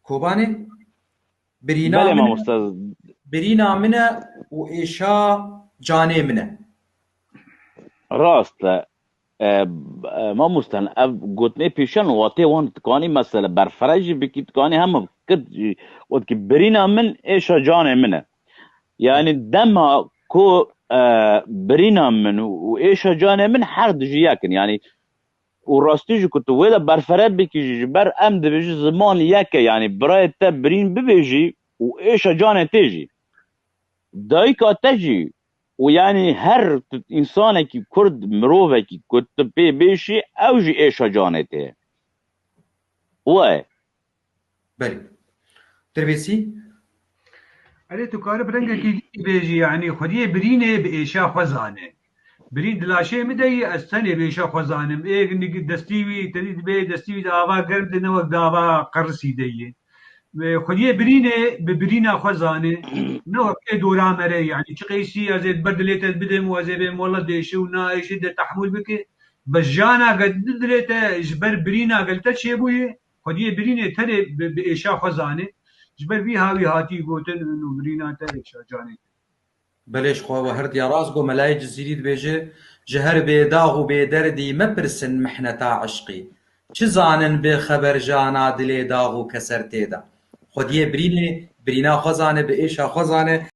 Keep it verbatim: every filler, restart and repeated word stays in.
Kobanê, birîna Belê min e, mamoste. Birîna min e û êşa canê min e. Rast e. E, e, mamoste, ev gotinê pêşiyan watê wan dikanî mesele berfere jî bikî, dikanî hema kit jî, wekî birîna min êşa canê min e. Yani dema ku, e, birîna min û êşa canê min her du jî yek in. Yani û rastî jî ku tu wê de berfere bikî jî, ji ber em dibêjin ziman yek e, yani birayê te birîn bibêjî û êşa canê tê jî. Dayika te jî û yani her tu, însanekî kurd, mirovekî ku tu pê bêşî, ew jî êşa canê tê ye. Wê. Belê. Dirbêsî? Erê, tu kari bi rengekî dî bêjî, yanî xwediyê birînê bi êşa xwe zane. Birîn di laşê min de yî, ez tenê bi êşa xwe zanim. Ê nik destî wî, tenî dibê destî wî di ava germ de, ne wek di ava qerisî de yî. Xwediyê birînê bi birîna xwe zane. Ne wek ê dora me re, yanî çi qeysî ez ê ber dilê te bidim û ez ê bêm wela dêşi û na êşi de tehmûl bike. Bi jana gel di dilê te ji ber birîna gel te çêbûye. Xwediyê birînê tenê bi, bi êşa xwe zane. Ji ber vî hawî hatî gotin û birîna te êşa canê te. Belê, ji xwe we her diya rast got. Melayê Cizîrî dibêje, ji her bêdax û bêderdî mepirsin mihneta eşqî. Çi zanin bêxeber jana dilê dax û keser tê de. Xwediyê birînê, birîna xwe zane, bi êşa xwe zane.